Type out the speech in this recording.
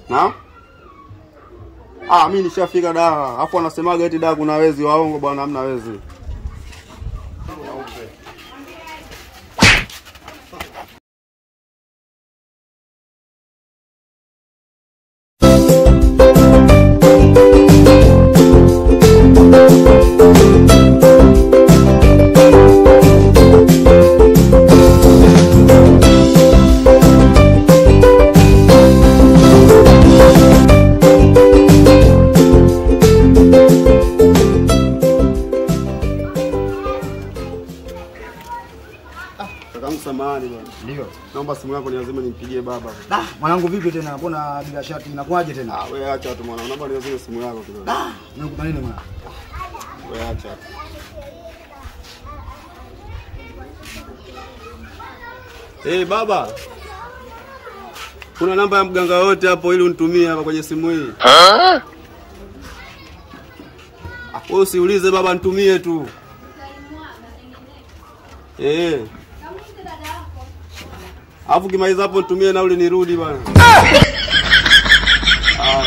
Na? Ah, mimi nishafika da. Alafu wanasemaga eti da kuna wezi waongo bwana, hamna wezi. Samahani bwana. Ndio. Naomba simu yako niazime nimpigie baba. Da, mwanangu vipi tena? Mbona bila shati inakuaje tena? Ah, wewe acha tu mwanangu. Naomba niazime simu yako kidogo. Da, nimekupa nini mwanangu? Wewe acha tu. Eh, baba. Kuna namba ya mganga yote hapo ili unitumie hapa kwenye simu hii? Ah? Wewe usiulize baba, nitumie tu. Eh. Alafu kimaliza hapo nitumie nauli nirudi bwana. Ah,